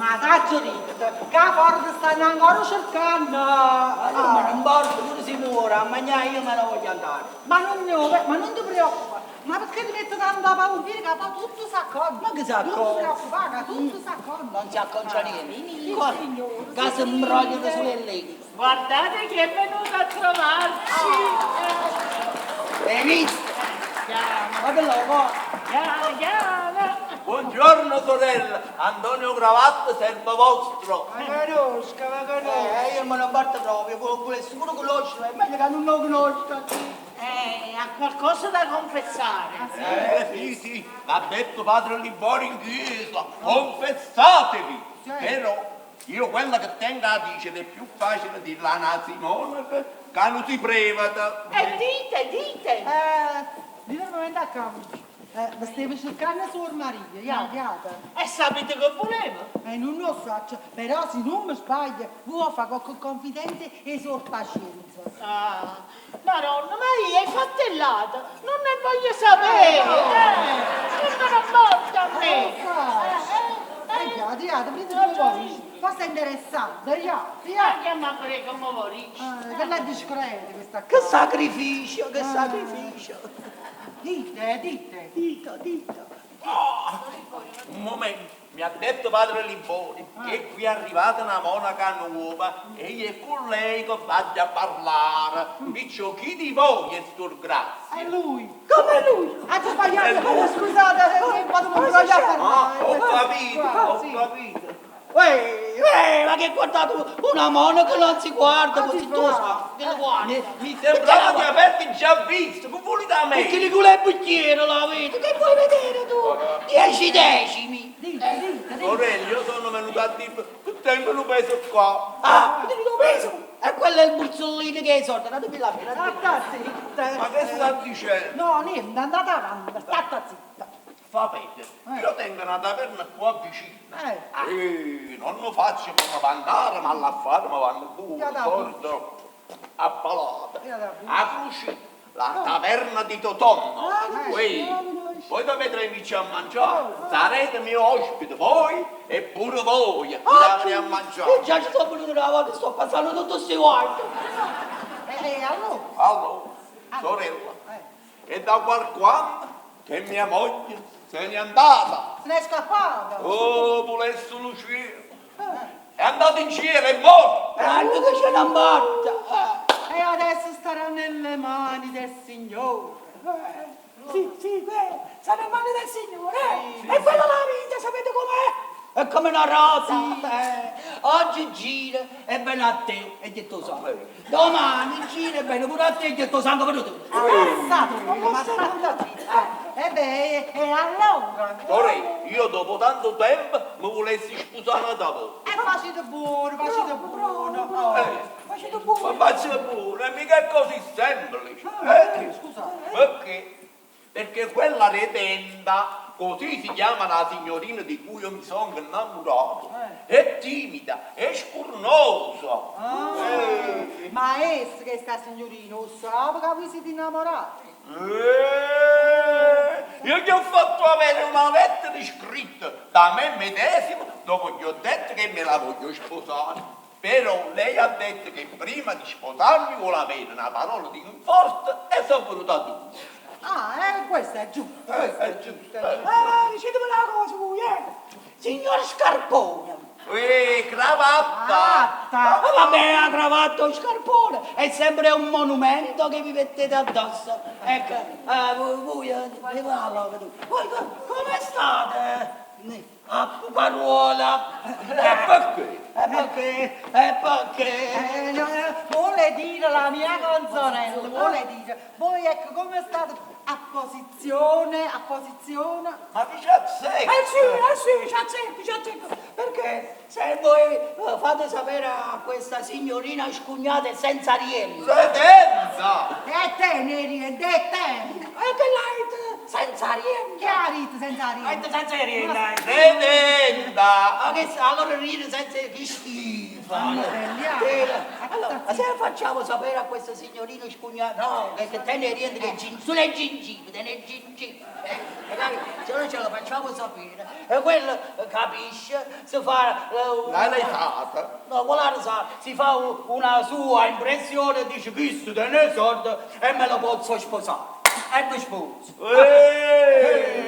Ma t'aggio ditto che 'a porta stanno ancora cercanno. Ma non me ne importa, pure si muore, a mangiare io me ne voglio andare. Ma non ne ma non ti preoccupare. Ma perché ti metti tanta paura? Vedi che poi tutto si acconcia. Ma che si Non ti acconcia? preoccupare, che tutto si acconcia. Non si acconcia niente. Sì, Qua, signore, Qua sì, si imbrogliano sì. sulle leghe. Guardate chi è venuto a trovarci. Hai visto? Chiama, Guarda là, qua. chiama, chiama. Buongiorno sorella, Antonio Cravatta, servo vostro. Ma conosco, ma conosco. Io me ne importa proprio, volessi pure conoscere, è meglio che non lo conosco. Ha qualcosa da confessare. Sì, sì, l'ha detto padre Liborio in chiesa, confessatevi. Però io quella che tengo a dire è più facile dirla a una Simona che non si prevata. E dite, dite. Dite un momento a capo. Mi stavo cercando suor Maria, ja, ja. E sapete che volevo? Non lo so, però se non mi sbaglio, vuoi fare qualche confidente e suor pazienza. Ah, Madonna, ma io è fattellata, non ne voglio sapere. Non me ne importa a me. Ja, ja, prendi due voci. Forse è interessante, ja, ja. Andiamo a vedere come vuoi. Quella è discreta questa Che cosa. sacrificio, che sacrificio. Dite, dite. Dito, dito. Un momento, mi ha detto padre Libori che qui è arrivata una monaca nuova e è con lei che vado a parlare. Dice chi di voi è suor Grazia? È lui. Come lui? Ah, ci ho sbagliato. È lui. Scusate, un po' mi voglio Ah, parlare. ho capito, Qua, ho sì. capito. Uè, uè, ma che guardate, una monaca non si guarda Ah, così si tu fa. che la guardi. Mi sembrava di averti già visto, che vuoi da me? Perché li culo è bicchiere la vedi? Che vuoi vedere tu? 10 decimi. Dite, dite, dite. Sorella, io sono venuto a dire che tengo un peso qua. Ah, ti do peso. E quello è il burzellino che è sordo, datemi la fine. Stata zitta. Ma che sta dicendo? No, niente, andate avanti, stata zitta. Sapete, io tengo una taverna qua vicino. Eh. Non lo faccio come va andare, ma l'affare mi vanno pure, Io da sordo, a palate. Io da pure. A Cruci, la taverna di Totonno. Ah, conosco, Uè, la conosco. voi dovete venirci a mangiare, sarete mio ospite, voi e pure voi. Ah, Andate a Io mangiare. già ci sono venuto una volta, sto passando tutto questi guai. Allora? Allora, sorella, è da qualche anno che mia moglie se n'è andata. Se n'è scappata. Oh, volesse Lucia. È andata in cielo, è morta. Grande che c'è una morta. E adesso starà nelle mani del Signore. Sì, sì, beh, sarà in mani del Signore. E quella la vita, sapete com'è? È come una rosa. Oggi gira e bene a te e gli tuo sangue. Domani gira e bene pure a te e gli tuo sangue per tutti. Passato, ma stata zitta. E beh, e allora? Sorella, io dopo tanto tempo mi volessi sposare da voi. E facete buono, facete buono. Oh. Facete buono. Ma faccio buono, è mica così semplice. Scusa. Perché? Perché quella retenda, così si chiama la signorina di cui io mi sono innamorato, è timida, è scurnosa. Ma è che sta signorina, lo sa che voi siete innamorati? Io gli ho fatto avere una lettera scritta da me medesimo dopo gli ho detto che me la voglio sposare. Però lei ha detto che prima di sposarmi vuole avere una parola di conforto e sono venuta a tu. Ah, questo è giusto, questo è È giusto. giusto. Ma dicetemi una cosa voi, Signor Scarpone. Ehi, cravatta! Cravatta! Ah, vabbè, la cravatta o scarpone è sempre un monumento che vi mettete addosso. Ecco, voi, voi, voi, come state? A Puparuola. E perché? E perché? E perché? No, vuole dire la mia consorella, vuole dire. Voi ecco come state a posizione, a posizione. Ma che c'è secco? Eh sì, eh sì, c'è azzecco, c'è azzecco. Perché se voi fate sapere a questa signorina scugnata e senza riempire. Sedenza! E te ne riente, e te. E che l'hai senza riempire? Chiarito senza riente. Senza riempire. Sedenda! Ma che sa, allora ride senza che schifo. Allora, se facciamo sapere a questa signorina scugnata, no, che te ne riente che sulle gengive, te ne gengive. Se Noi ce lo facciamo sapere e quello capisce, si fa La risata. No, quella risata, si fa una sua impressione e dice questo te ne soldi e me lo posso sposare. E mi sposo. Quello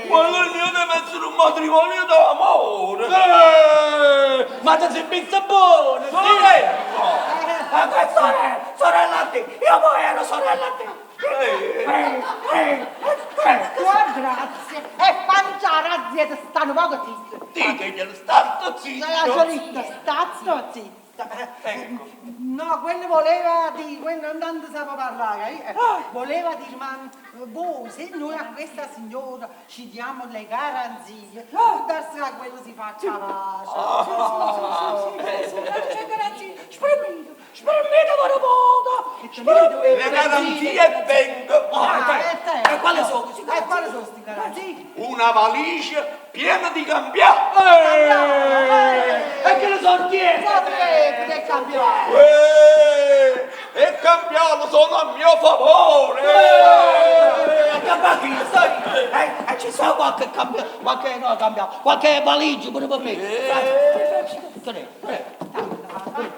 mio deve essere un matrimonio d'amore. Ma ti sei messo buono, sì? Sorella! Ma che sorella? Sorella a te! Io poi ero sorella a te! Tua grazie. E mangiare a zia stanno poco zitto. Diteglielo, state zitto. La solita, sta zitta. Ecco. No, quello voleva dire, quello non tanto sapeva parlare, eh. Voleva dire, ma voi, se noi a questa signora ci diamo le garanzie, può darsi che quello si faccia pace. C'è garanzie! Spremete! Spremete per poco! Le garanzie vengono. Ah, e te? E quali sono queste E quali sono queste garanzie? Una valigia piena di cambiali. E che ne so dietro? Sapete che cambiare? E cambiali sono a mio favore. Che sai? E ci sono qualche cambio, qualche no, cambia, qualche valigia pure per me. Che ne? Allora,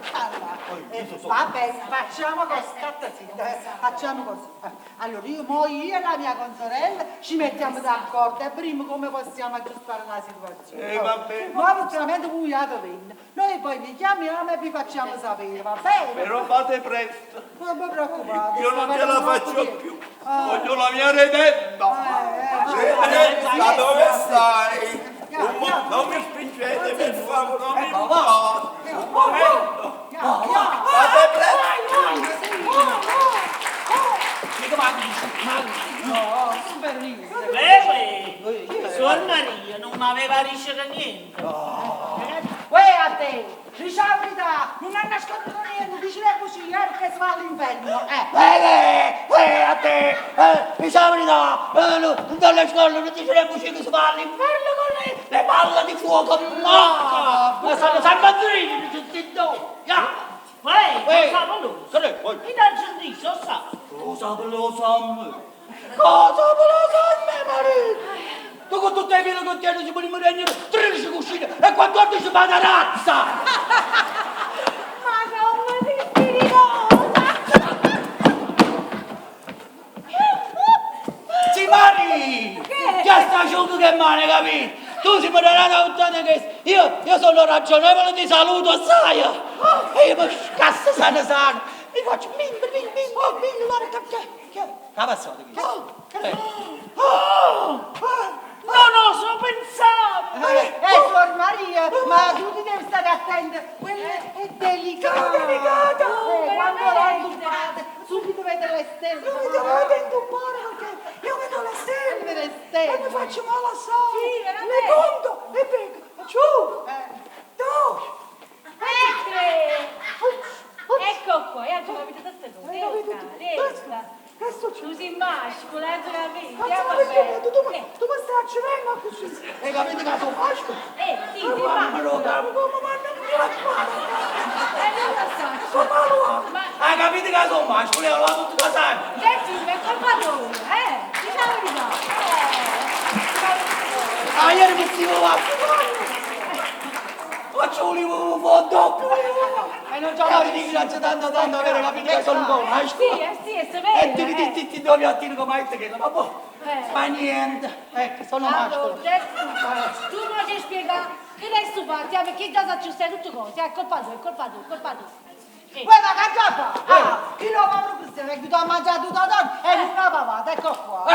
vabbè, facciamo così, state zitta, facciamo così. Allora io, mo io e la mia consorella ci mettiamo d'accordo e prima come possiamo aggiustare la situazione. Va bene. Ma veramente voi andate bene. Noi poi vi chiamiamo e vi facciamo sapere, va bene? Però fate presto. Non vi preoccupate. Io non ce la sta faccio facendo più. Voglio la mia redenta. Redenta, dove stai? Non mi spingete, per favore, non mi buttate. Un momento. Fate presto. Mica mangi, mangi. No, super niente. Beh, Suor Maria non mi aveva riuscito niente. Uè a te, dici la verità, non ha nascosto niente, dici le così, perché si va all'inferno. A te, mi sa la verità, no, dalle scuole non dice le bugie che si va all'inferno con le palle di fuoco, no! Ma sono San Mazzini, dice zitto, ya! Uè, Uè. cosa volevo? Che ne vuoi? In Argentina, lo sa. Cosa volevo sa? Cosa volevo sa me, marito? Tu con tutte le file che tieni si può rimanere 13 cuscine e 14 matarazza! Ma come sei spiritosa! Sì, Mari! Che? Già sta giù che male, capito? Tu sei moderata a che io sono ragionevole di saluto, sai? E io mi scasso sana sana. Mi faccio min, min, min, min, guarda che che che è passato questo? Non oso pensare! Suor Maria, ma tu ti devi stare attenta, quella è delicata. È delicata! Quando la intubbate, subito vede le stelle. Non mi dovete intubbare perché io vedo le stelle. Vede le stelle. E mi faccio male assai. Sì, veramente. Le conto e vedo. Giù. Due. E tre! Ecco qua, io ho capito tutte cose. Lesta, Che succede? Tu sei maschio, l'hai capito? Cazzo, Andiamo ma perché bene. tu, tu mi stai accedendo così? Hai capito che sono maschio? Sì, sei maschio. Come Non lo so. Ma Hai capito che sono maschio? Lei l'ha tutto casano. Gesù, è colpa tua, eh? Diciamo la verità. Ah, ieri mi stivo a Ma ci volevo un doppio, volevo. E non ce la ringrazio tanto tanto avere capito che sono un po' maschio. Sì, sì, è vero. E ti ti ti ti due piattini come hai detto, ma boh. Ma niente, ecco, sono Allora, maschio. Gesù, tu non ci spiega che adesso partiamo perché già sa giustare tutte cose, è colpa tua, è colpa tua, è colpa tua. Guarda che già fa! Ah, chi lo povero cristiano è chiuso a mangiare tutta donna e non ha pavato, ecco qua.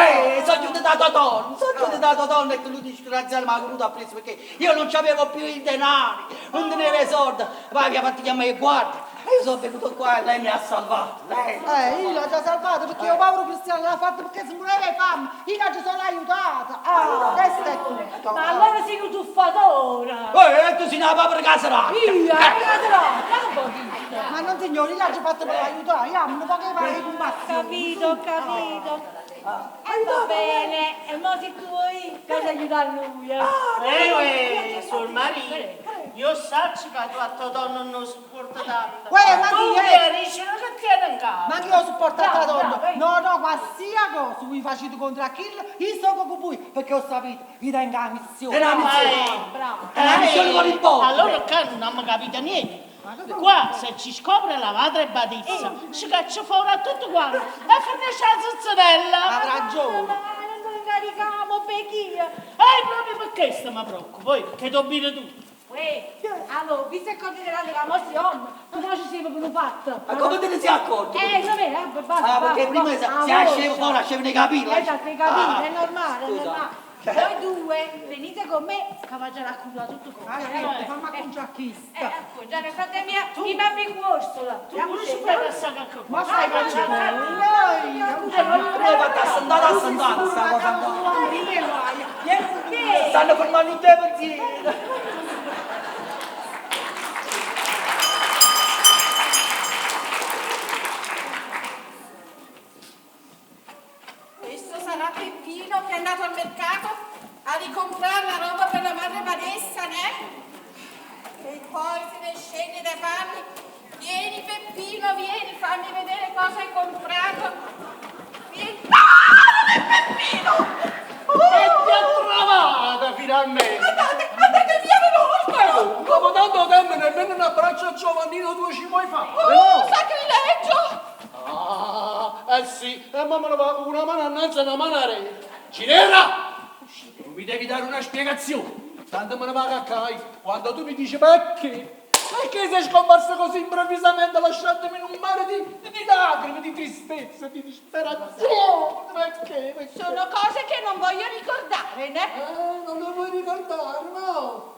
Sono giunto da Totò, sono giunto da Totò e tu disgraziato mi ha venuto a preso perché io non c'avevo più i denari, non tenevo i soldi. Vai, mi ha fatto chiamare guardia. E io sono venuto qua e lei mi ha salvato. Lei. Io l'ho già salvato perché io povero cristiano l'ha fatto perché si moriva di fame. Io l'ho già solo aiutata. Ah, questo è tutto. Ma allora sei un tuffatore. Tu sei una povera caseratta. Io, eh, un pochino. Ma non signori, l'ho già fatto per aiutare. Io non potevo fare compassione. Capito, ho capito. E va bene, e mo se tu vuoi, cosa aiutare lui, eh? Suor Maria, Io saccio che tu a Totò non lo sopporti tanto. Uè, ma tu chi mi è? dici che tieni in capo. Ma che io sopporto a Bravo, donna? bravo, eh. No, no, qualsiasi cosa voi facete contro Achille, io sto con voi, perché ho saputo, vi tengo la missione. È una missione. Bravo. È una missione con il popolo. Allora qua non abbiamo capito niente. Qua se ci scopre la madre badessa, ci caccia fuori a tutto quanto e finisce la zuzzurella. Ha ragione. Ma non lo incarichiamo, Bechia. Eh, proprio per questo mi preoccupo, poi, che devo dire tutto. Uè, allora, visto e considerato che la nostra donna, tu non ci sei proprio fatto. Ma come te ne sei accorto? Vabbè, basta, Ah, perché basta, prima basta. si asceva fuori, asceva nei capelli. Esatto, nei capelli, Ah, è normale, è scusa. normale. Voi due venite con me che faccio la cura tutto qua. Ah, eh, fammi acconciare Eh, ecco, già nel frattempo mia, mi va mi cuorsola. Tu pure ci fai passare qualche cosa. Ma stai facendo? Lei va assentata, assentata, sta cosa qua. Stanno fermando il tempo insieme. Questo sarà Peppino che è andato al mercato a ricomprare la roba per la madre badessa, né? E poi se ne scende dai panni. Vieni Peppino, vieni, fammi vedere cosa hai comprato. Vieni. Ah, non è Peppino! E ti ha trovata finalmente! Andate, andate via, ve lo Eh, dopo tanto tempo nemmeno un abbraccio a Giovannino tu ci puoi fare! Oh, sacrilegio! Ah, eh sì, e mamma ne va con una mano innanzi e una mano arreto. Ginevra! Tu mi devi dare una spiegazione. Tanto me ne vado a casa quando tu mi dici perché? Perché sei scomparso così improvvisamente lasciandomi in un mare di lacrime, di tristezza, di disperazione? Perché? Perché? Sono cose che non voglio ricordare, né? Non lo vuoi ricordare, no?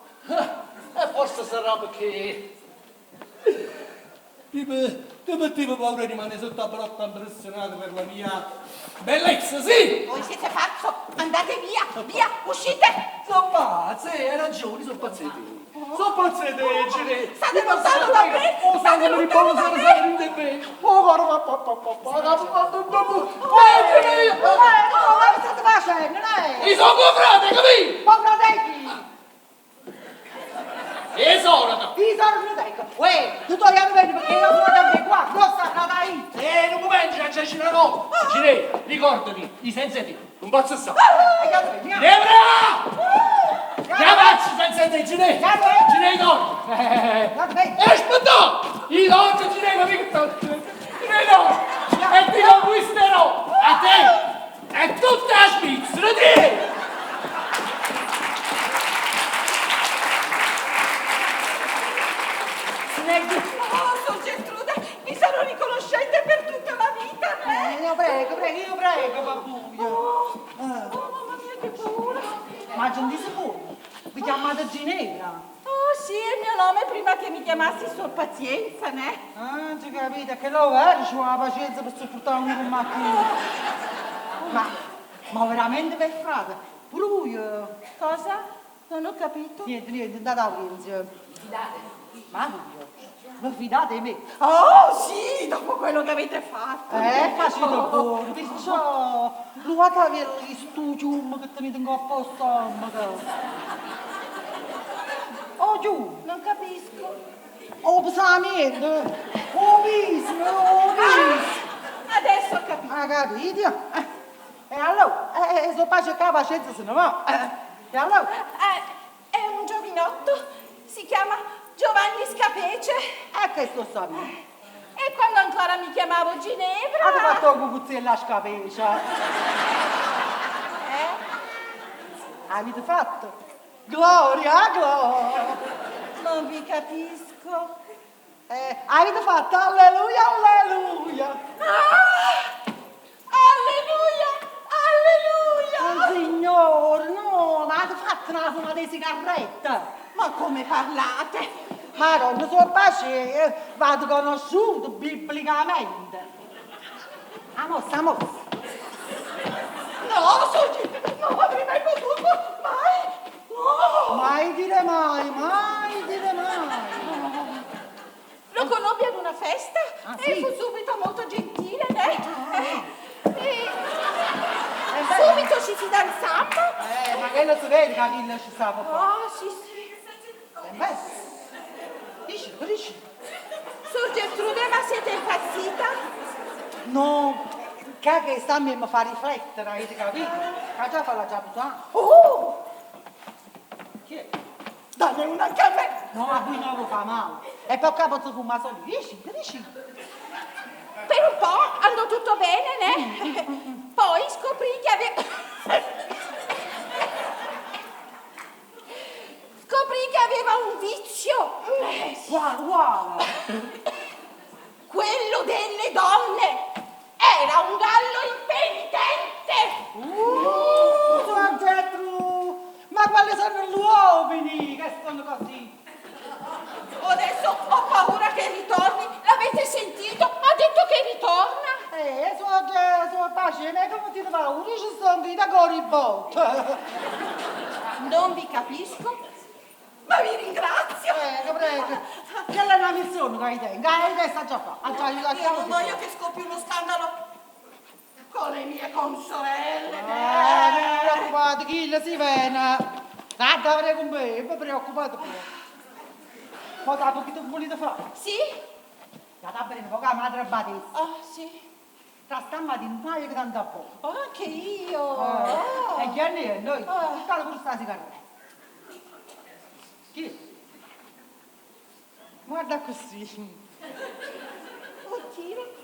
E forse sarà perché... Ti mettevo paura di rimanere sotto a brocca impressionato per la mia bellezza, sì! Voi siete pazzo! Andate via, via, uscite! Sono pazze, hai ragione, sono pazzete. Sono pazzete, Gine. State lontano da me! Oh, State sangue mi lontano ribollo, da sono me! sempre in me. Oh, guarda, pa, pa, pa, pa, pa, pa, pa, pa, pa, pa. Eh, Gine! No, ma che state facendo? Lei? Mi sono frate, capito? Ma fratelli! Esorata! Ti sono fratelli! Uè, tu togliamo bene perché io sono da me qua, non sta fratelli! Eh, non momento, c'è c'è una cosa. Gine, ricordati, i senza te, non posso stare. Ginevra! Chiamacci senza te, Gine! Gine, no! E aspetta! Io non Ginevra, mica Gine, no! E ti conquisterò! A te! E tutta la Svizzera, ti! Oh, Sor Geltrude, vi sarò riconoscente per tutta la vita, né? Io prego, prego, io prego, babbuio. Oh, mamma mia, che paura! Ma non disse buono, vi chiamate Ginevra. Oh, sì, è il mio nome prima che mi chiamassi Sor Pazienza, né? Ah, ci capite, che lo vero, ci vuole la pazienza per sopportare uno con macchina. Ma veramente per frate, pure voi... Cosa? Non ho capito. Niente, niente, andate a Vince. Ma voi, vi fidate di me? Oh, sì, dopo quello che avete fatto. Facete buono, perciò... Luvate gli studium che tenete in coppa allo stomaco. Oh, giù! Non capisco. Oh, pesamento! Oh, viso, oh, viso! Adesso ho capito. Ah, capito? E allora, se pace qua, pazienza se ne va. E allora? È un giovinotto, si chiama Giovanni Scapece. E che sto sapendo? E quando ancora mi chiamavo Ginevra... Avete fatto la cucuzzella a Scapece? Eh? Avete fatto? Gloria, gloria! Non vi capisco. Avete fatto alleluia, alleluia! Ah! Alleluia, alleluia! Oh, signore, no, ma avete fatto una fumata di sigaretta! Ma come parlate? Madonna, sua pace, vado conosciuto biblicamente. A mossa, a mossa. No, Sor non avrei mai potuto, mai! No! Mai dire mai, mai dire mai. Lo conobbi ad una festa Ah, e sì? fu subito molto gentile, né? E beh. subito ci fidanzammo. Ma quello si vede che Achille ci sa papà. Oh, sì, sì. Beh. Dicite, dicite. Sor Gertrude, ma siete impazzita? No, che che sta a me mi fa riflettere, avete capito? Che già fa la già pesante. Oh! Chi è? Dammi una anche a me! No, a voi non lo fa male. E poi qua posso fumare solo. Dicite, dicite. Per un po' andò tutto bene, né? Poi scoprì che aveva... Scoprì che aveva un vizio. Wow, wow. Quello delle donne. Era un gallo impenitente. Suor Gertrude, ma quali sono gli uomini che sono così? Adesso ho paura che ritorni. L'avete sentito? Ha detto che ritorna. Suor Suor Pace, ma come ti paura? Ci sono da Coribotto. Non vi capisco, ma vi ringrazio. Prego, prego. Che è una missione che tengo? Eh, sta già fa. Ha già aiutato Io non voglio che scoppi uno scandalo con le mie consorelle. Non preoccupate, chi si viene. Guarda, prego con me, non preoccupate. Ma dopo che tu volete fare? Sì? Da bene, poca madre badessa. Ah, sì. Tra stamattina non hai che tanto poco. Oh, anche io. Oh. E chi è noi? Tutta la pure sigaretta. Chi? Guarda così. Un tiro?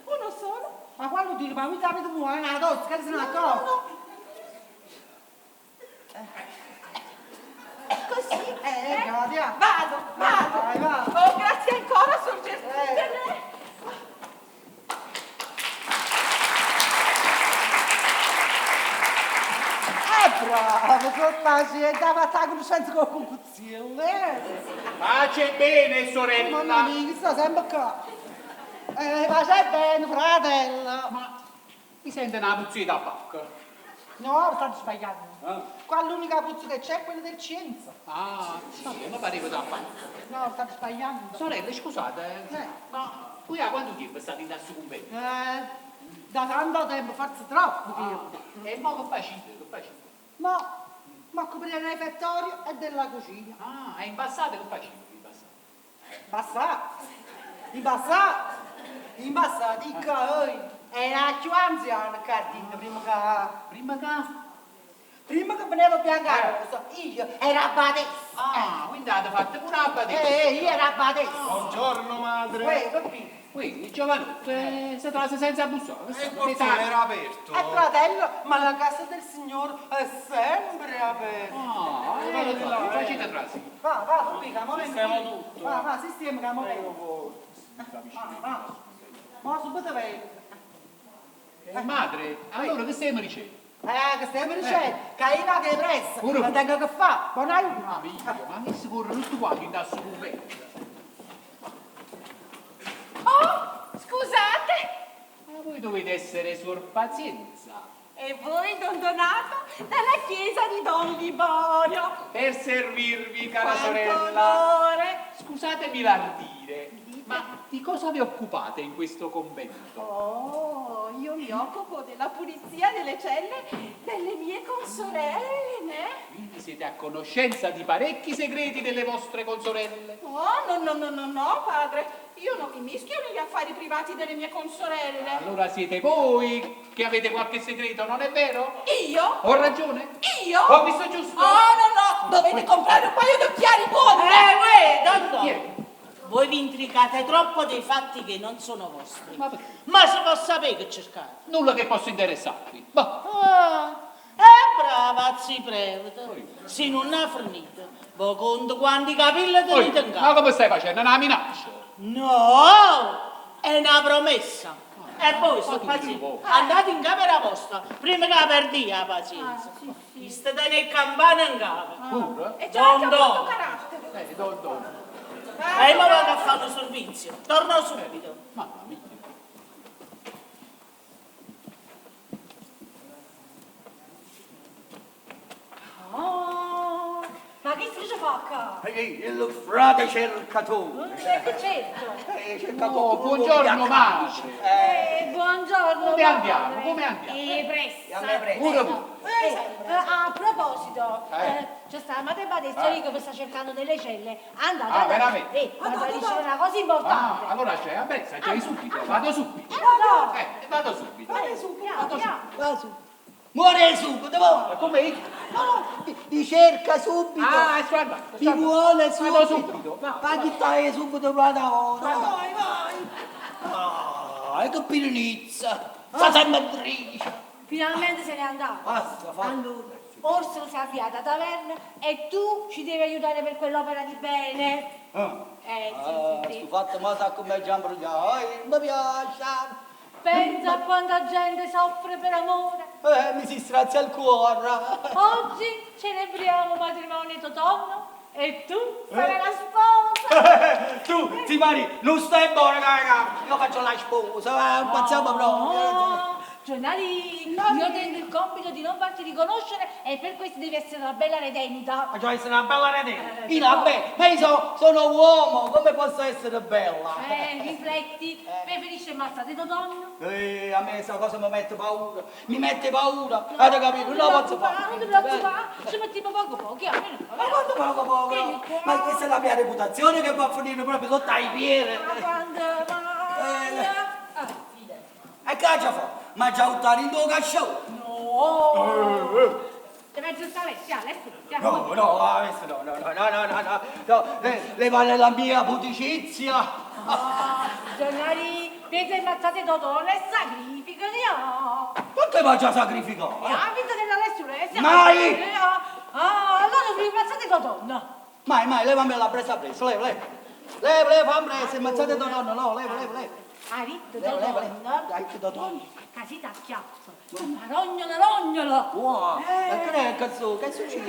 Uno solo? Ma quando tiro? Ma voi sapete muovere una tosse, che se ne accorge? No, no. Così? Grazie. Vado, vado. Vai, vai. Oh, grazie ancora, Sor Gertrude. Bravo, con pace, da fatta la conoscenza con concuzione. Pace bene, sorella. Mamma mia, sta sempre qua. Pace bene, fratello. Ma mi sente una puzza di tabacco. No, state sbagliando. Eh? Qua l'unica puzza che c'è è quella del censo. Ah, vabbè, mi pareva tabacco. No, state sbagliando. Sorella, scusate, ma voi da quanto tempo state in questo convento? Da tanto tempo, forse troppo tempo. E mo che facete? Che facete? Ma, ma coprire il refettorio e della cucina. Ah, e in passato che facevi? In passato? Passato? In passato? In passato, dico, era più anziano Cardino, prima che... Prima che? Prima che veniva Bianca Rosa, io ero badessa. Ah, quindi avete fatto pure la badessa. Io ero badessa. Buongiorno, madre. Uè, Peppino. Qui, il giovanotto, si trasa senza bussare. Il portone era aperto. Fratello, ma la casa del signore è sempre aperta. Ah, facete trasire. Va, va, tu mica, mo vengo. Sistema tutto. Va, va, sistema, che mo vengo. Va, va. Ma subito vengo. Madre, allora che stiamo dicendo? Che stiamo dicendo? Che io vado presto, Pure non tengo che fare. Buon aiuto. Ma mia, ma che si corre tutto quanto in questo convento? Oh, scusate. Ma voi dovete essere Suor Pazienza. E voi, Don Donato, dalla chiesa di Don Liborio. Per servirvi, cara Quanto sorella. onore. Scusatemi l'ardire, ma di cosa vi occupate in questo convento? Oh, io mi occupo della pulizia delle celle delle mie consorelle, né? Quindi siete a conoscenza di parecchi segreti delle vostre consorelle? Oh, no, no, no, no, no, padre. Io non mi mischio negli affari privati delle mie consorelle. Allora siete voi che avete qualche segreto, non è vero? Io? Ho ragione? Io? Ho visto giusto? Oh, no, no, dovete comprare un paio di occhiali buoni. Uè, Don Chi è? Voi vi intricate troppo dei fatti che non sono vostri. Ma perché? Ma se può sapere che cercate? Nulla che possa interessarvi. Boh. Ah, brava, zi prevete. Se non ha finito, voi conto quanti capelli tenete in Ma capo. come stai facendo? È una minaccia. No, è una promessa. E voi, Ma so tu pazienza, di nuovo. andate in camera vostra, prima che la perdi la pazienza. Vi state nel campano in capo. Pure? E c'è anche un Don brutto Don. carattere. Don Don. E io vado a fare un servizio. Torno subito. Mamma mia. Oh, ma che si fa qua? Il frate cercatore. Che certo. Cercatore. Oh, buongiorno madre. Buongiorno. Come andiamo? madre. Come andiamo? Pressa. Andiamo presto. Pure voi. sempre. A proposito, c'è sta la madre badessa lì che vi sta cercando nelle celle. Andate, Ah, andate. veramente? Vado a dicere una cosa importante. Ah, allora c'è, vabbè, sai, c'è subito, vado subito. No. Vado subito. Vado subito. Vado subito. Va su. Muore subito, muore. Come? No, no, ti cerca subito. Ah, sto andando. Ti vuole subito. Vado subito. Va, Va chi stai subito, vada ora. Vai, vai. Ah, che pirinizza. Sta sempre grigia. Finalmente se n'è andato. Basta, fa. Allora, Orso si è avviata a taverna e tu ci devi aiutare per quell'opera di bene. Ah. Sì, Ah, sì, sì. sto fatto ma sa come già imbrogliato. Mi piace. Pensa a quanta gente soffre per amore. Mi si strazia il cuore. Oggi celebriamo matrimonio Totonno e tu sarai la sposa. Tu, ti mari, non stai buona, raga. Io faccio la sposa, impazziamo proprio. Oh, Giornali, io tengo il compito di non farti riconoscere e per questo devi essere una bella redenta. Faccio essere una bella redenta. Io vabbè, ma io sono uomo, come posso essere bella? Rifletti, preferisci ammazzare Totonno? A me questa cosa mi mette paura, mi mette paura, avete capito? Non la posso fare. Non ti preoccupare, ci mettiamo poco poco, almeno. Ma quanto poco poco? Vieni qua. Ma questa è la mia reputazione che va a finire proprio sotto ai piedi. Ma quando mai? Ah, E che c'è fa? Ma già buttare in due cascione? No! Ti mezzo sta vecchia, adesso. No, no, adesso no, no, no, no, no, no, no, no, levare la mia pudicizia. Ah, Gennari, pensa ammazzate Totò e sacrificati, no? Perché mi ha già sacrificato? Ah, pensa che non è sulle Mai! Ah, allora vi ammazzate Totò, no? Mai, mai, levami la presa presa, leva, leva. Leva, leva, fammi presa, ammazzate Totò, no, leva, leva, leva. Ha detto Leva, leva, leva. Totò, Dai, Totò. casita a chiazzo, ma rognola, rognola. Wow, ma che è cazzo? Che succede?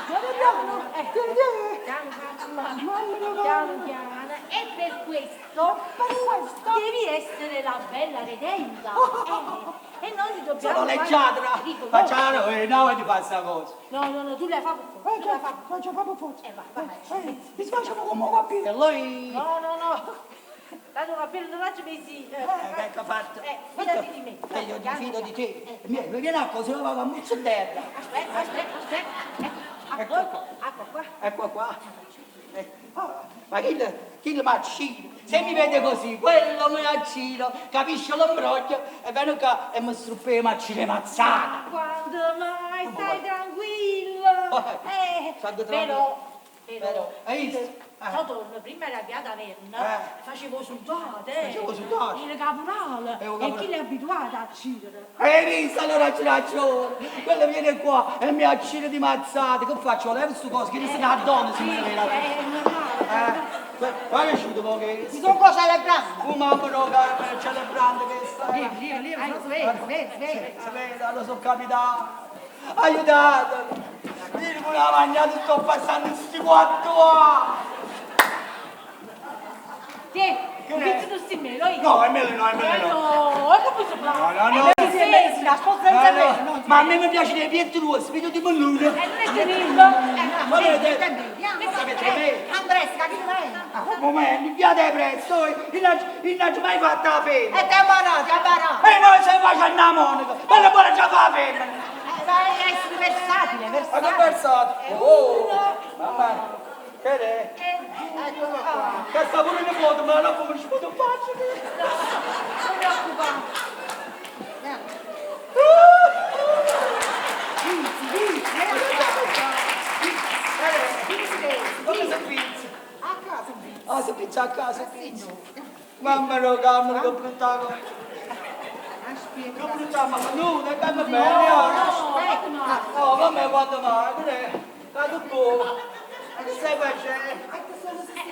Piano piano, piano piano, e per questo, devi essere la bella redenta. E noi ti dobbiamo Sono leggiadra. riconoscere. Facciamo, no, ti fa sta cosa. No, no, no, tu la fai per forza, tu la fai. Faccio proprio forza. Vai, vai. Mi facciamo come capello, eh. No, no, no. Tanto capello non faccio mesi. Che ha fatto? Fidati di me. Io ti fido di te. Mi viene a cosa, io vado a muzzo in terra. Aspetta, aspetta, aspetta. Ecco, ecco qua. Ecco qua. Ma chi mi accide? Se mi vede così, quello mi accide, capisce l'imbroglio e viene qua e mi struppea, mi accide mazzata. Quando mai stai tranquillo? Tranquillo. Però, hai visto? Totonno prima era via taverna, facevo sudate, Facevo sudate. Il caporale, e chi l'è abituato a uccidere? Hai visto? Allora c'è ragione, quello viene qua e mi accide di mazzate, che faccio? Levo sto coso, che ne sei una donna se mi viene. È normale. Guarda che è uscito che... Si sono qua celebrando. Oh mamma no, che celebrando che sta. Lì, lì, si vede, si vede. Si vede, lo so capitano. Aiutatemi. Vieni con la mangiata, sto passando questi 4 anni. Sì, che tu stai meno io. No, è meglio no, è meglio no. No, è come si fa? No, no, no. Si la sposa senza me. No, ma a me mi piace dei piatti rossi, vedo di mellone. E non è tenibile. Ma vedete? Andresca, chi non è? Un momento, piate presto, io non ci mai fatta la femmina. E te imparato, ti imparato. E noi se faccio una monaca, ma la buona già fa la femmina. Ma essere versatile, versatile. Ma che versatile? Oh, mamma, che è? Eccolo qua. Che sta pure in foto, ma non come ci posso fare. Non preoccupare. Come si pizza? A casa pizza. Ah, si pizza a casa, pizza. Mamma no, camera, che brutta cosa. Che brutta, ma no, dai, dammi bene. No, vabbè, quando mai, che è? Ma tu buono. Ma che stai facendo?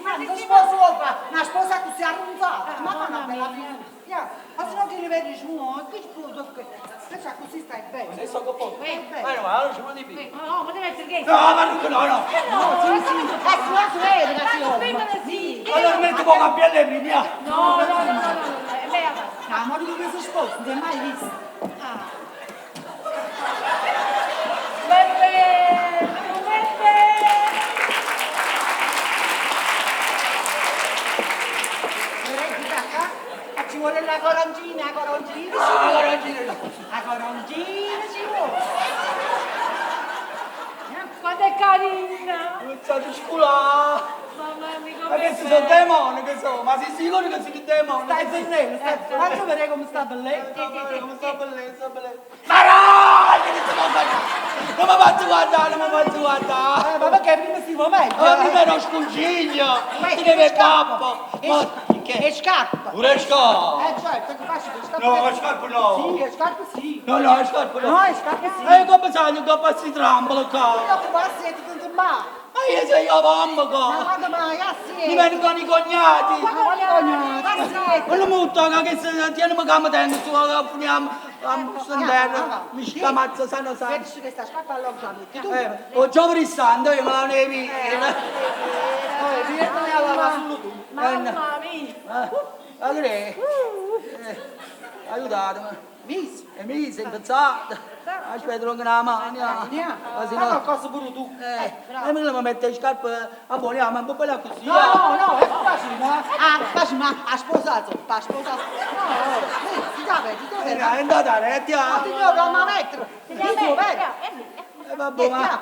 Ma sposa, una sposa che si è arronzata, ma fa una bella figura. Ma se no ti li vedi giù, che sposa che... Invece così stai bene. Sei sto con poco. Ma no, ma non ci vuole di più. No, ma deve essere che... No, ma no, no, no. No, sì, sì. Si vede che si sì. Allora metto poco a pielle prima. No, no, no, no, no, lei ha fatto. No, ma tu che si sposa, non ti hai mai visto. Bebe, bebe. Ci vuole la coroncina, la coroncina. Ah, la coroncina. La coroncina ci State sculà! Mamma mia, Ma come questi sono demoni che sono, ma sei sicuro che siete demoni? Stai bellezza, stai. Faccio vedere come sta bellezza. Come sta bellezza, bellezza. Ma no, che ti sto facendo? Non mi faccio guardare, non mi faccio guardare. Ma perché prima si va meglio? Ma mi ero sconsiglio, ti deve pappo. Ma che? E scarpa. Pure scarpa. Certo, che faccio le scarpe? No, le scarpe no. Sì, le scarpe sì. No, no, le scarpe no. No, le scarpe sì. E come sai, che passi trampola qua? Io che passi e ti sento male. Ma io sei io mamma Ma qua. quando mai, ah sì. Mi vengono i cognati. Ma quali cognati? Quello mutto che se tieni come tengo su, finiamo, in terra, mi scamazzo sano sano. Vedi questa scarpa allora già metti tu. Ho già brissando, io me la ne vi. Vieni a lavare solo tu. Mamma mia! Allora, aiutatemi. Mis. E mi sei impazzato. Aspetta, non una mano. Ma se no. no... qualcosa pure tu. E mi devo mettere le scarpe a buona, ma un po' bella così. No, no, è facile, ma ah, facile, ma ha sposato, ha sposato. No, no, si dà bene, si dà È bene. andata a rete. Ma signora, ma mettere. Ti bene. Vabbè, ma...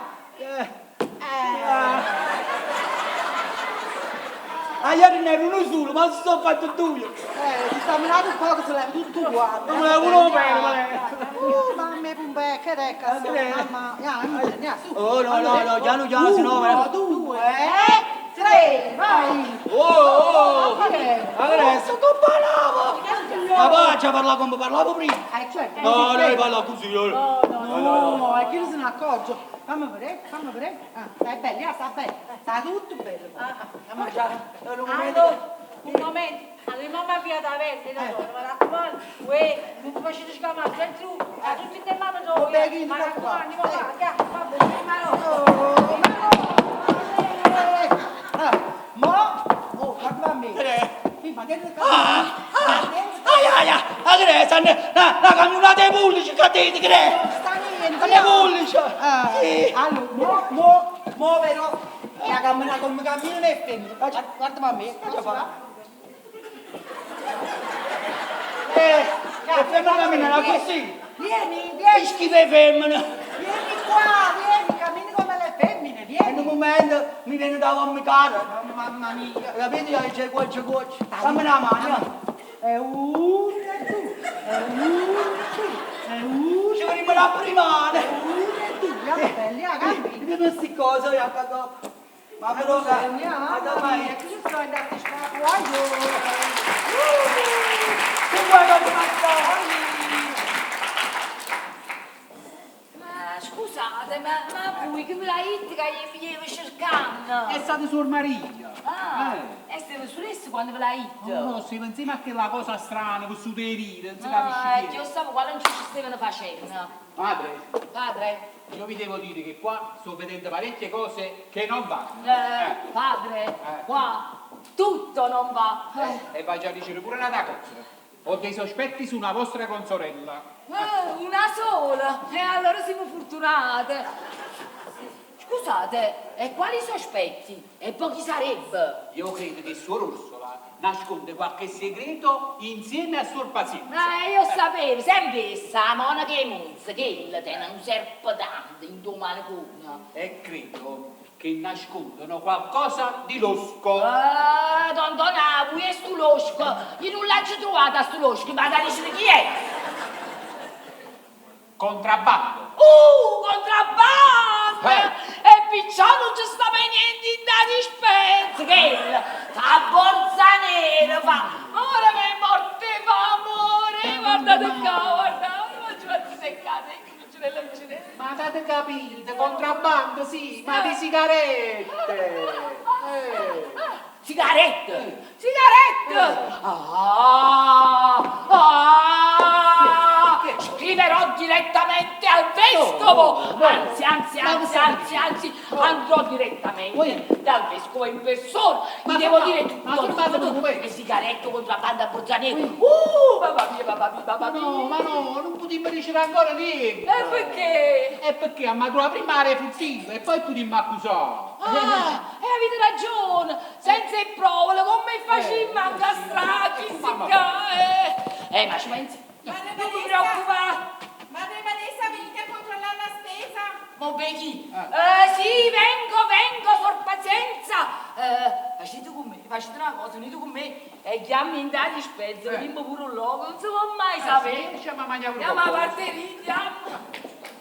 Ah, ieri ne ero uno solo, ma si sono fatto due. Ti sta menando un po' che se l'hai tutto uguale. Non me uno bene, ma è. Mamma mia, pumbe, che recca, mamma. Ya, su. Oh, no, no, no, piano, piano, se no... Uno, due, tre, vai. Oh, oh, Ma che? Adesso come parlavo? Ma faccia parlare come parlavo prima. Certo. No, non parla così. No, no, no, è che io se ne accorgo. Fammi vedere, fammi vedere. Ah, stai bella, sta bella. Sta tutto bello. Allora, un momento, allora mamma via da verde, da dove, mi raccomando, uè, non mi facete sgamare, senza tu, a tutti e mamma dove, mi raccomando, va, va, va, Ma, oh, guarda a me. Ma che Ai, ai, ai, che è? Una camionata di pullici, capite, che è? Sta niente. Le pullici. Sì. Allora, mo, mo, però, la cammina come cammino è femmina. Guarda a me. Cosa fa? Le femmine camminano così. Vieni, vieni. Che schifo è femmina. Vieni qua, vieni, cammini come le femmine, vieni. In un momento mi viene da vomitare. Mamma mia. Capite? C'è cuoccio, cuoccio. Dammi una mano. È uno e due, è uno e due, è uno. Ci vorremmo la prima. È uno e due, andiamo belli, ah, cammini. Vedi queste cose, io cagò. Ma però, mamma mia, che ci sto andando a scappare? Che vuoi che ti faccia? Ma scusate, ma voi che me l'hai detto che mi stavo cercando? È stato suor Maria. Ah, e stavo su adesso quando ve l'hai detto? No, no, stavo insieme a quella cosa strana che su dei vita, non si capisce Ah, niente. io stavo qua, non ci stavano facendo. Padre, Padre? io vi devo dire che qua sto vedendo parecchie cose che non vanno. Padre, qua tutto non va. E va già a dicere pure un'altra cosa. Ho dei sospetti su una vostra consorella. Una sola? E allora siamo fortunate. Scusate, e quali sospetti? E poi chi sarebbe? Io credo che Suor Ursula nasconde qualche segreto insieme a Suor Pazienza. Ah, io sapevo, sempre essa, la monaca e Monza, che ella tiene un serpo tanto in domani con. E credo che nascondono qualcosa di losco. Ah, don Donà, voi è sto losco. Io non l'ho trovata sto losco, ma da dicere chi è? Contrabbando. Contrabbando! E picciò non ci sta mai niente in da dispensa, che ella fa borsa nera, fa ora che è morte fa amore, guardate qua, guardate, ma ci faccio seccare, piccinella, piccinella. Ma avete capito, contrabbando sì, ma di sigarette. Sigarette! Sigarette! Ah! Ah! Scriverò direttamente al vescovo! Anzi, anzi, anzi, anzi, anzi, andrò direttamente dal vescovo in persona. Gli devo dire tutto, tutto, tutto. Le sigarette, contrabbando a Bozzanero. Mamma mia, mamma mia, mamma mia. No, ma no, non potremmo dicere ancora niente. E perché? E perché a matura prima la refuttiva e poi potremmo accusare. Ah, e avete ragione, senza prove, come facciamo a incastrare chi si cae? Ma ci pensi? Madre Non mi Vanessa, preoccupare. Madre Vanessa, venite a controllare la spesa. Mo vedi? Eh, sì, vengo, vengo, sor pazienza. Eh, facete con me, facete una cosa, venite con me e chiami in dati spezza, vediamo pure un logo, non si può mai sapere. Sì, ma mangiamo Andiamo a parte andiamo.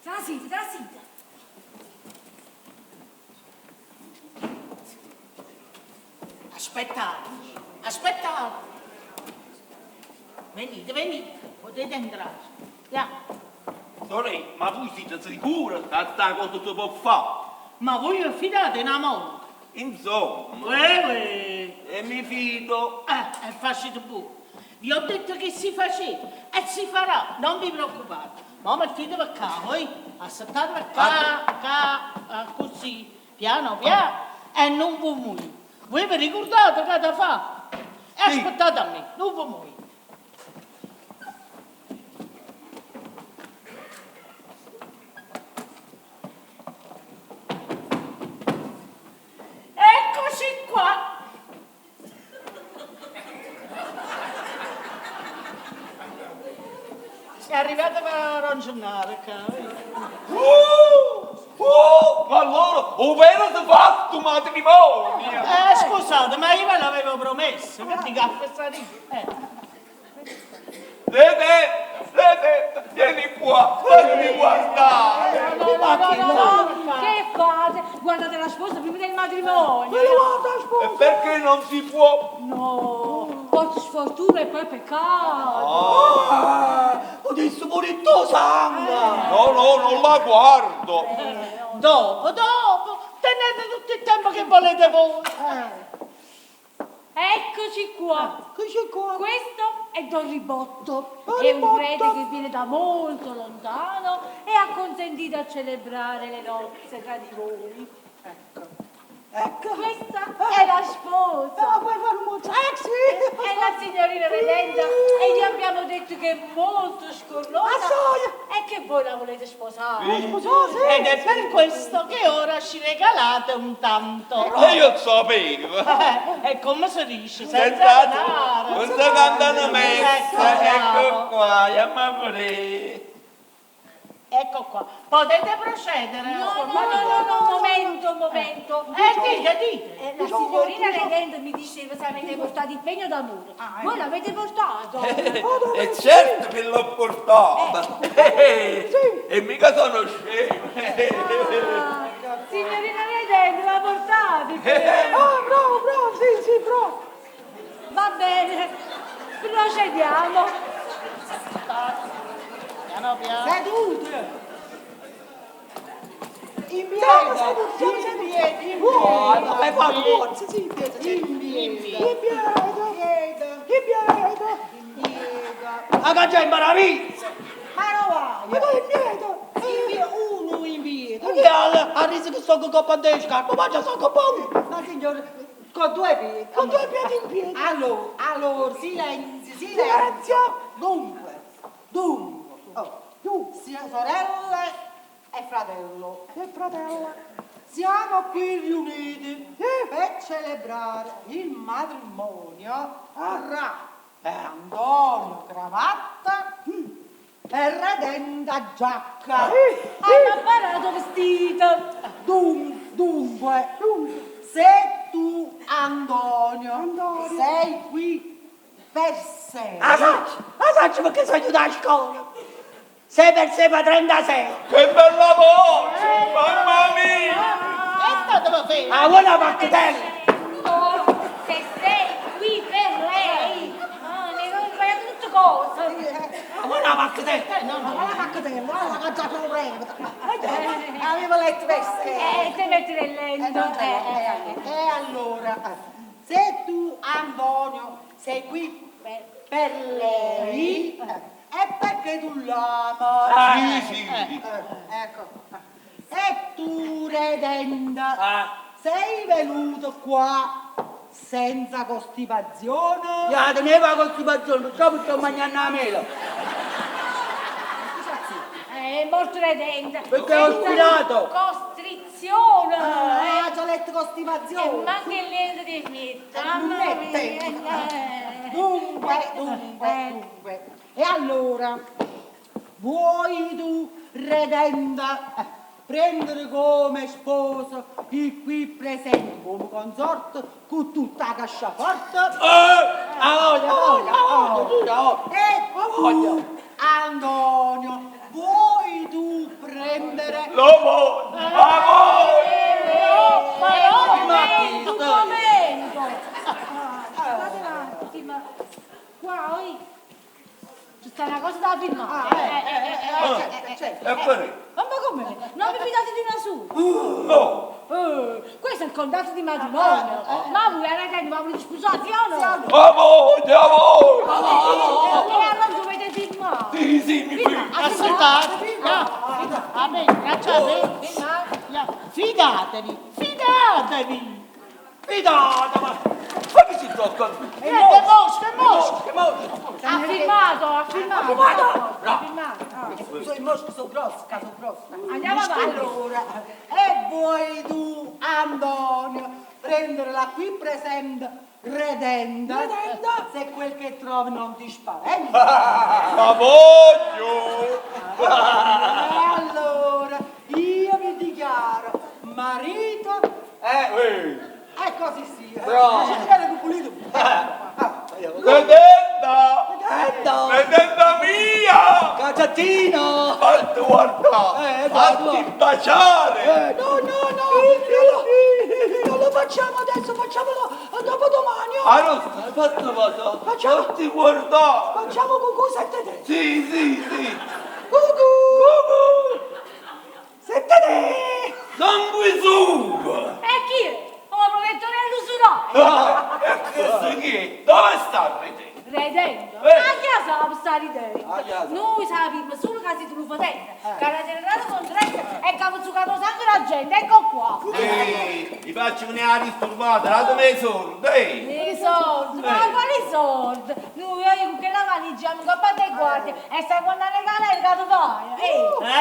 Trasite, trasite. Aspettate, aspettate. Venite, venite, potete entrare. Ja. Sorella, ma voi siete sicuri che sta cosa si può fare? Ma voi vi fidate una monaca? Insomma, Uè, uè. e mi fido. E facete pure. Vi ho detto che si faceva e si farà, non vi preoccupate. Ma mettetevi qua, voi, aspettatevi qua, qua, eh, così, piano piano, e non vi muovete. Voi vi ricordate che da fa? E aspettate a me, non vi muovete. Eccoci qua. È arrivata per ragionare, qua. Ma allora, ovvero si fa sto matrimonio? Scusate, ma io ve l'avevo promesso, che di caffè sarì? Lede, Lede, vieni qua, fammi guardare. No, no, no, no, no, che fate? Guardate la sposa prima del matrimonio. E perché non si può? No, porti sfortuna e poi peccato. Ah, ho detto pure il tuo sangue. No, no, non la guardo. Dopo, dopo, tenete tutto il tempo che volete voi. Eccoci qua. Eccoci qua. Questo è Don Ribotto. Don È un Ribotto. prete che viene da molto lontano e ha consentito a celebrare le nozze tra di voi. Ecco. Ecco. Questa è la sposa. Ma puoi fare un mosaico? È la signorina Redenda e gli abbiamo detto che è molto scornosa e che voi la volete sposare. Ed è per questo che ora ci regalate un tanto. E io sapevo. E come si dice? Senza Senza, denaro. senza cantare messa, Ecco, ecco qua, andiamo pure. Ecco qua. Potete procedere. No, no, no, no, no, un momento, un momento. Dite, dite. La signorina Redenda mi diceva se avete portato il pegno d'amore. Voi l'avete portato? E certo che l'ho portata. E mica sono scemo. Ah, signorina Redenda, l'ha portato il pegno. Ah, bravo, bravo, sì, sì, bravo. Va bene, procediamo. Piano piano. Sedute. In piedi, in piedi, in piedi. Ma fai fare forza, sì, In piedi. in piedi. In piedi. In piedi. In piedi. Ma che c'è in meraviglia? Ma no vai. Ma dai, in piedi. In piedi, uno in piedi. Perché al rischio che sto con coppa di scarpa, ma già sto con paura. Ma signore, con due piedi. Con due piedi in piedi. Allora, allora, silenzio, silenzio. Silenzio. Dunque, dunque, oh, tu, sorelle e fratello. E fratello. Siamo qui riuniti per celebrare il matrimonio tra Antonio Cravatta e Redenda Giacca. Hanno apparato vestito. Dunque, se tu Antonio, sei qui per sé, Ah, saccio perché sono aiutato a scuola. 6 per 6 fa 36. Che bella voce, mamma mia. È stato fermo. Ah, buona pacchetella. Oh, se sei qui per lei. Ah, ne ho sbagliato tutte cose. Ah, buona pacchetella. No, no, la pacchetella, la cacciata un prete. Avevo letto per sé. Te metti nel letto. Non c'è, E allora, se tu Antonio sei qui per lei, è perché tu l'ami. Sì, sì. Ecco. E tu, Redenda, Ah. sei venuto qua senza costipazione? Ya, teneva la costipazione, perciò mi sto mangiando la mela. È molto redenta. Perché ho Senza spirato. Costrizione. Ah, ci ho letto E costipazione. manca il niente di niente. Non Mamma mette. mia. Dunque, dunque, dunque. E allora, vuoi tu, redenda, prendere come sposo il qui presente, come consorte, con tutta la casciaforte? A voglia, a voglia, a voglia, a voglia. E tu, Antonio, vuoi tu prendere... Lo voglio, a voi! Ma no, Ma chi momento, un stai? momento. Guardate un attimo. Qua, oi, ci sta una cosa da firmare. Certo. E poi? Ma come? Non vi fidate di una su? No! Questo è il contratto di matrimonio. Ma voi ragazzi, ma volete sposarvi o no? A voi, a voi! E allora dovete firmare. Sì, sì, mi fido. Aspettate, a me, cacciate. Fidatevi, fidatevi. Fidate, ma... Ma che si tocca? Che mosca, che mosca. Che mosca! Ha firmato, ha firmato. Ha firmato. Sono i moschi, sono grossi, ca sono grossi. Andiamo avanti. Allora, e vuoi tu, Antonio, prendere la qui presente redenda, se quel che trovi non ti spaventa? Ma voglio! E allora, io mi dichiaro marito e così sia. Bravo. Ma c'è che pulito. Ah, Redenda! Redenda! Redenda mia! Cacciattino! Fatti guardare! Guarda. Fatti baciare! No, no, no! Non lo facciamo adesso, facciamolo dopodomani! oh. Ah, non stai fatto cosa? Facciamo- Fatti guardare! Facciamo cucù 7-3! Sì, sì, sì! Cucù! Cucù! 7-3! Sanguisuga! E chi è? Oh, protettore dell'usuraio. Ah, e questo chi è? Dove sta Redenda? Redendo? Eh. Ma chi la sa sta ridendo? Ah, chi la sa? Noi sappiamo solo che siete un potente, che avete entrato contratto e che avete succato sangue la gente, ecco qua. Ehi, mi faccio venire a disturbata, datemi i soldi, ehi! I soldi, ma quali soldi? Noi io con quella valigia mi compate e guardi e stai guardando le galere che tu fai.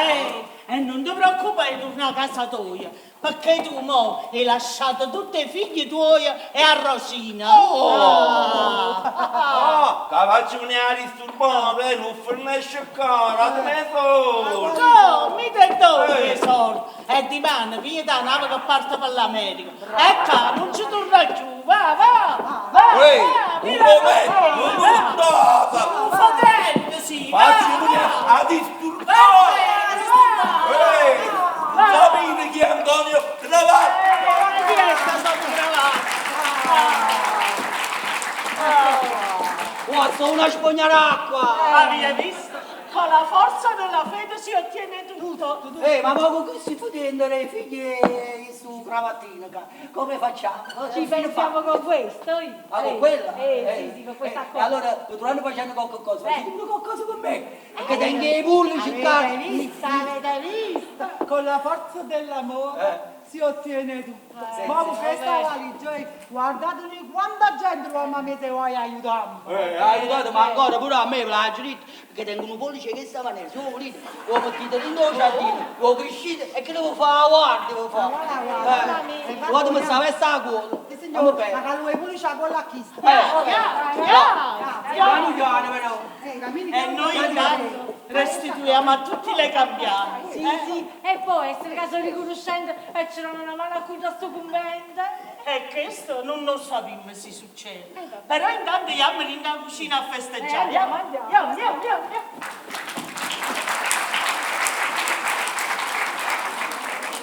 Eh. E non ti preoccupare di tornare a casa tua, perché tu mo hai lasciato tutti i figli tuoi e a Rosina. Oh. Ah, che faccio venire a disturbare, non fornisce qua, datemi i soldi! Come? Mi te do i soldi. E di mano, via da nave che parte per l'America. E qua non ci torna più, va, va, va, Ehi, va, un via, momento, va, non va. guardate! Un fratello, sì, va, Faccio venire va. a disturbare! Ehi, sapete chi è Antonio Cravatta? Chi è sta sotto cravatta? Oh, sono una spugna d'acqua! Avete visto? Con la forza della fede si ottiene tutto. Ma ma con questi potendere i figli su cravattino, come facciamo? Ci pensiamo con questo? io. Ah, con quella? Sì, sì, con questa cosa. Allora, tornando facendo qualche cosa, facete pure qualcosa con me, perché tengo i pulli, Avete visto, avete visto? Con la forza dell'amore si ottiene tutto. Ma con questa valigia, guardatemi quanta gente mamma mi te vuoi aiutare. Aiutate, ma ancora pure a me, la dritta, perché tengo un pollice che sta nel suo volete, lo mettete dentro il giardino, lo crescete e che devo fare? Guarda, devo fare. Guarda, guarda. Guarda come sta questa coda. Signore, ma che lui pure c'ha quella chista. Piano piano però. E noi intanto restituiamo a tutti le cambiali. Sì, sì, e poi essere caso riconoscente e c'era una mano a cui da sto convento. E questo non lo sappiamo se succede. Però intanto andiamo in cucina a festeggiare. Andiamo, andiamo. Andiamo, andiamo, andiamo.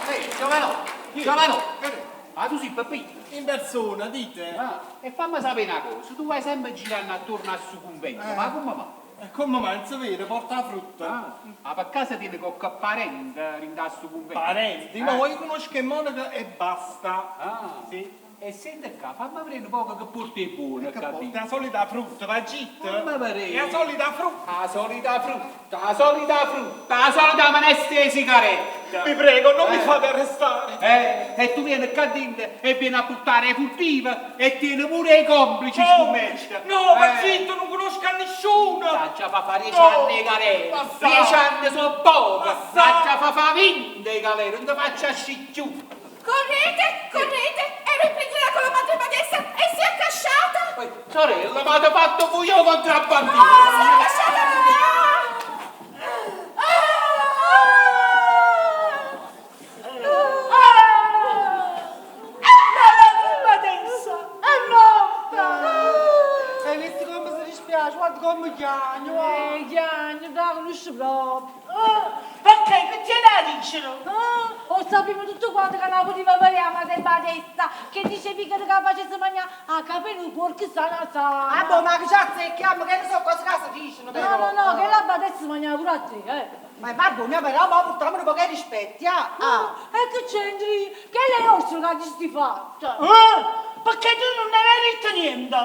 Ehi, giovanotto, giovanotto. Ma tu sei Peppino? In persona, dite. Ah, e fammi sapere una cosa, tu vai sempre girando attorno al suo convento, ma come mai? Come mai, non si vede, porta la frutta. Ah, ma per casa tiene qualche parente in al suo convento? Parenti? No, io conosco che Monaco e basta. Ah, Sì. E senti qua, fammi vedere un poco che porti è buono, Che capito? porta la solita frutta, va gitto. Fammi vedere. È la solita frutta. La solita frutta, la solita frutta, la solita minestra e sigarette. Vi prego, non mi fate arrestare. E tu vieni qua dentro e vieni a portare furtive e tieni pure i complici, scommessa. No, ma zitto, non conosco a nessuno. Taccia fa fare 10 No. anni di galera. Basta. 10 anni sono poco. Basta. Taccia fa fa 20 di galera, non ti faccia più. Correte, correte! Ero in preghiera con la madre badessa e si è accasciata! Sorella, ma ti fatto voi io con contrabbandino! Oh, si è lasciata di là! La madre badessa è morta! Hai visto come si dispiace? Guarda come chiagno. Chiagno, dai, conosce proprio. Perché? Che te la dicono? Ah, lo sappiamo tutto quanto che la poteva vedere la madre badessa, che dicevi che la facesse mangiare a capo di un porco sana sana. Ah, boh, ma che c'è azzecchiamo, che ne so cosa che si dicono, No, però. no, no, che la badessa mangiava pure a te, eh. Ma va buona, però, ma portiamo un po' di rispetti, ah. Ah, e che c'entri? Che lei nostro che ti fatta? Eh? Perché tu non ne avevi detto niente?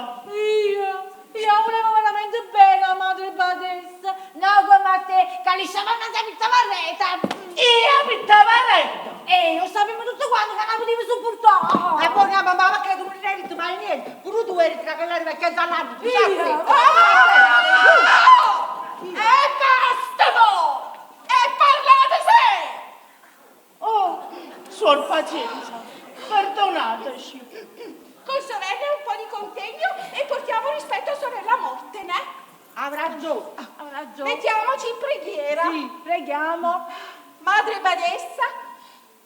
Io volevo veramente bene la madre badessa. No, come a te, che lisciava una pittava reta. Io pittava reta? E lo sappiamo tutto quanto che la potevi sopportare. Eh, buona, mamma, ma che tu non hai detto mai niente. Pure tu eri tra quella vecchia zalando, tu Via. E basta mo! E parlate se! Oh, suor pazienza, perdonateci. Con sorella un po' di contegno e portiamo rispetto a sorella morte, ne? Ha ragione. Ha ragione. Mettiamoci in preghiera. Sì, preghiamo. Madre badessa,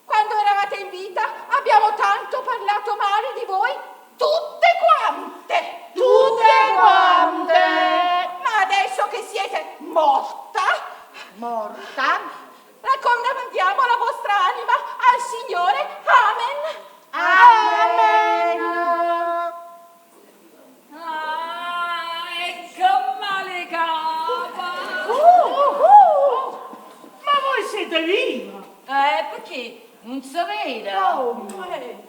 quando eravate in vita abbiamo tanto parlato male di voi, tutte quante. Tutte quante. Ma adesso che siete morta, Morta? raccomandiamo la vostra anima al Signore. Amen. Amen. Ah, e che male capa! Ma voi siete viva? Perché? Non si vede. Come?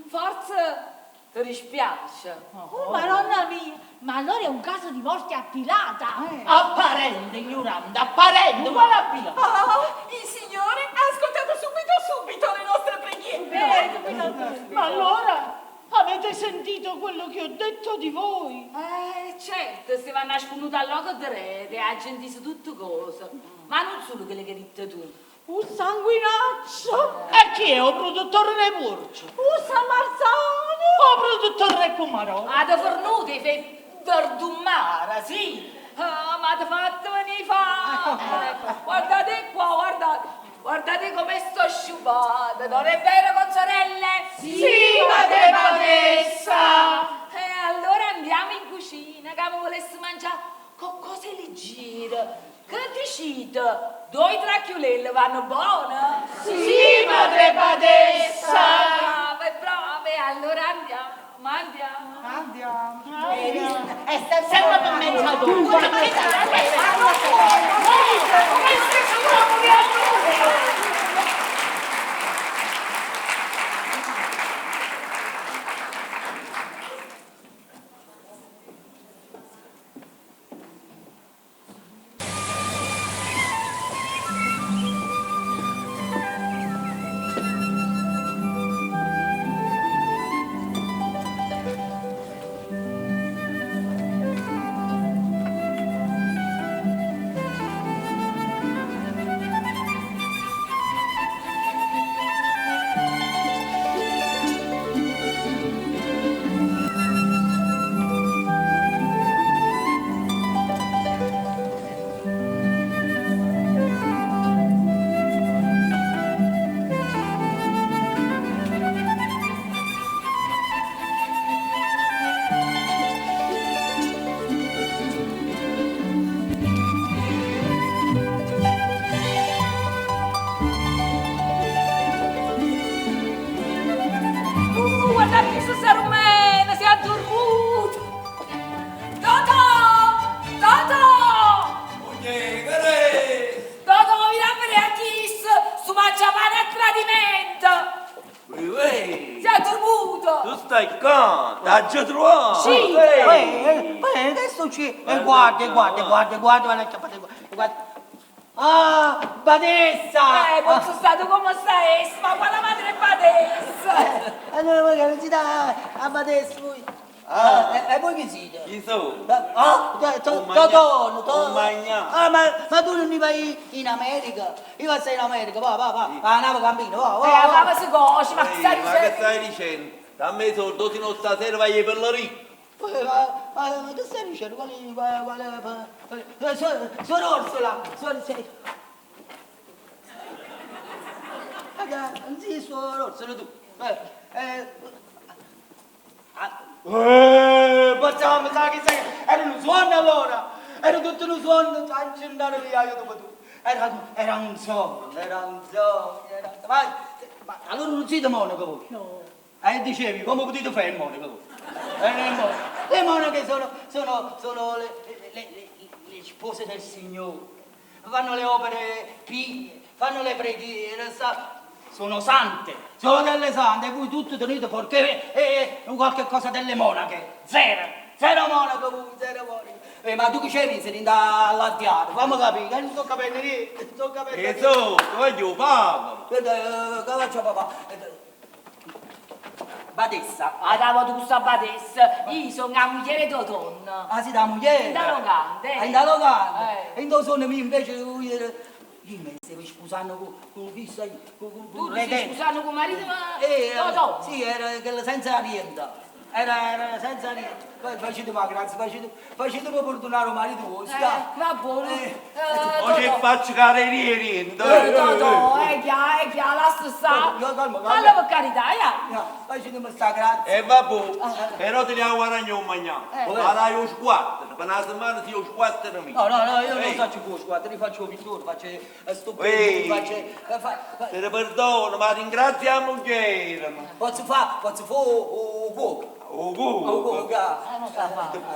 Forse ti dispiace. Oh, madonna mia, ma allora è un caso di morte appilata. Apparente, ignorante, apparente, quale appilata? Oh, il Signore ha ascoltato subito subito le nostre preghiere. Ma allora avete sentito quello che ho detto di voi? Certo, se vanno nasconuto al loco di rete, ha gente tutto cosa. Ma non solo quelle che hai detto tu. Un sanguinaccio, E chi è? O produttore dei porci? un San Marzano. O produttore del pomarolo? Ah, ti fornuto, i fai verdumara, sì. Ah, ma ti fatto venire fame. Guardate qua, guardate. Guardate come sto sciupata. Non è vero, consorelle? Sì, madre badessa. E allora andiamo in cucina, che mi volessi mangiare con cose leggere. Che dicite? Due tracchiolelle vanno buone? Sì, madre badessa. Brave, brave, allora andiamo, ma andiamo. Andiamo. È sempre Sempre per mezz'ora. Guarda che sta rumena, si è addormuto. Totò! Totò! Totò, vieni a vedere a chi su mangiapane a tradimento. Si è addormuto. Tu stai qua, t'ha già trovato! Sì. Che succede? E guarda, guarda, guarda, guarda, guarda, guarda, guarda. Ah, badessa! Non sono stato come stai, ma qua la madre è badessa. Allora voi che non si dà a badessa voi? Ah, e voi chi siete? Chi sono? Ah, Totò, Ho magnato. Ah, ma tu non vai in America? Io vado in America, va, va, va. Va, nave cammino, va, va. Ma si coce, ma Ehi, stai ma che stai dicendo? Dammi i soldi, se no stasera vai per la ricca. Ma che stai dicendo? Quale, quale, quale, quale, Suor Orsola, suor, sei... Ma che, non sei Suor Orsola tu? Facciamo, sa che sai, era un suono allora, era tutto un suono, andare via io dopo tu. Era, era un sogno, era un sogno, era... Ma, ma allora non siete monaco voi? No. E dicevi, come potete fare il monaco voi? Le monache sono, sono, sono le, le, le, le spose del Signore, fanno le opere pie, fanno le preghiere, sa, sono sante, sono delle sante, e voi tutti tenete perché qualche cosa delle monache, zero, zero monaco voi, zero monaco. Ma tu che c'eri sei alla dieta, fammi capire, che non sto capendo niente, non sto capendo E niente. so, voglio papà. Che faccio papà? Badessa. Ah, davo tu sta badessa, io sono la moglie di donna. Ah, sì, da moglie? Da locanda. Ah, in locanda. E in sono mio invece io, io mi stavo sposando con, con chi sai, con, con, Tu ti stai sposando con marito, ma Totò? Sì, era quello senza niente. Era, era senza niente. Poi facetemi la grazia, facete, facetemi perdonare il marito vostro. Va buono. Oggi faccio carriere niente. Totò, è chiaro, è chiaro, lascia stare. No, calma, calma. Allora per carità, ya. No, facetemi sta grazia. E vabbè, però te ne guadagno un mangiare. Ma dai un squattro, per una settimana ti ho squattro mio. No, no, no, io non faccio più squattro, io faccio pittore, faccio stupendo, faccio... Fa, Te ne perdono, ma ringrazia la moglie. Posso fare, posso fare un cuoco. O cuoco.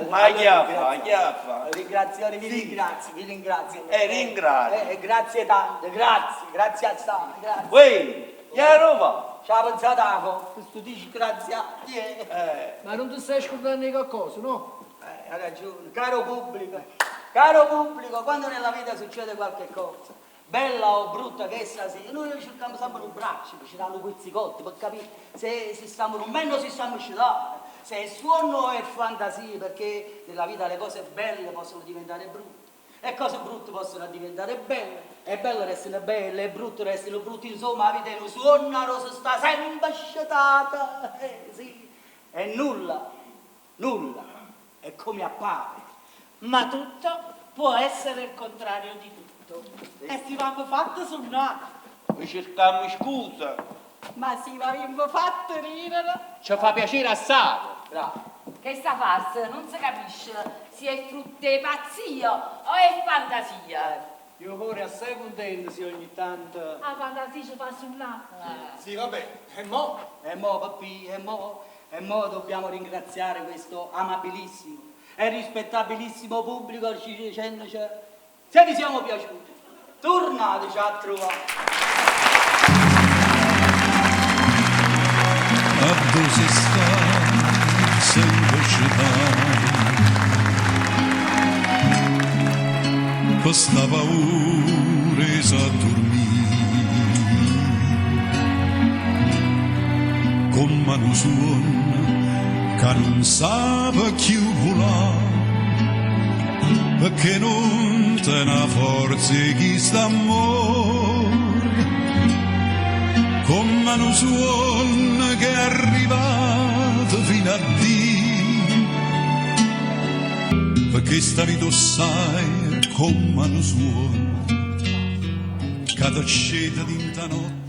Ma chi ha fa, chi ha fa? Ringrazio, vi ringrazio, vi ringrazio. Ringrazio. Grazie tante, grazie, grazie assai, grazie. Uè, chi è Roma? Ci ha pensato a questo disgraziato. Ma non ti stai scordando di qualcosa, no? Hai ragione, caro pubblico, caro pubblico, quando nella vita succede qualche cosa, bella o brutta che essa sia, noi cerchiamo sempre un braccio, ci danno quizzicotti per capire se, se stiamo dormendo o se stiamo scetando, se è suono è fantasia, perché nella vita le cose belle possono diventare brutte, e cose brutte possono diventare belle, e belle restano belle, e brutte restano brutte, insomma la vita è un suono, si sta sempre scetata, sì, e nulla, nulla, è come appare. Ma tutto può essere il contrario di tutto. E si vanno fatto sonnare. Noi cerchiamo scusa. Ma sì, ma abbiamo fatto ridere. Ci fa piacere assai. Bravo. Che sta farsa non si capisce se è frutto di pazzia o è fantasia. Io pure assai contento se ogni tanto... La fantasia ci fa sonnare. Sì, vabbè, e mo? E mo, papì, e mo, e mo dobbiamo ringraziare questo amabilissimo e rispettabilissimo pubblico dicendoci se vi siamo piaciuti, tornateci a trovare. A dove sta sempre città Questa paura sa dormire Con mano suon che non sa più volare Perché non te ne forza chi sta amore Con mano suon che è arrivato fino a Dio Perché sta vita sai con mano suon Cada sceta d'inta notte.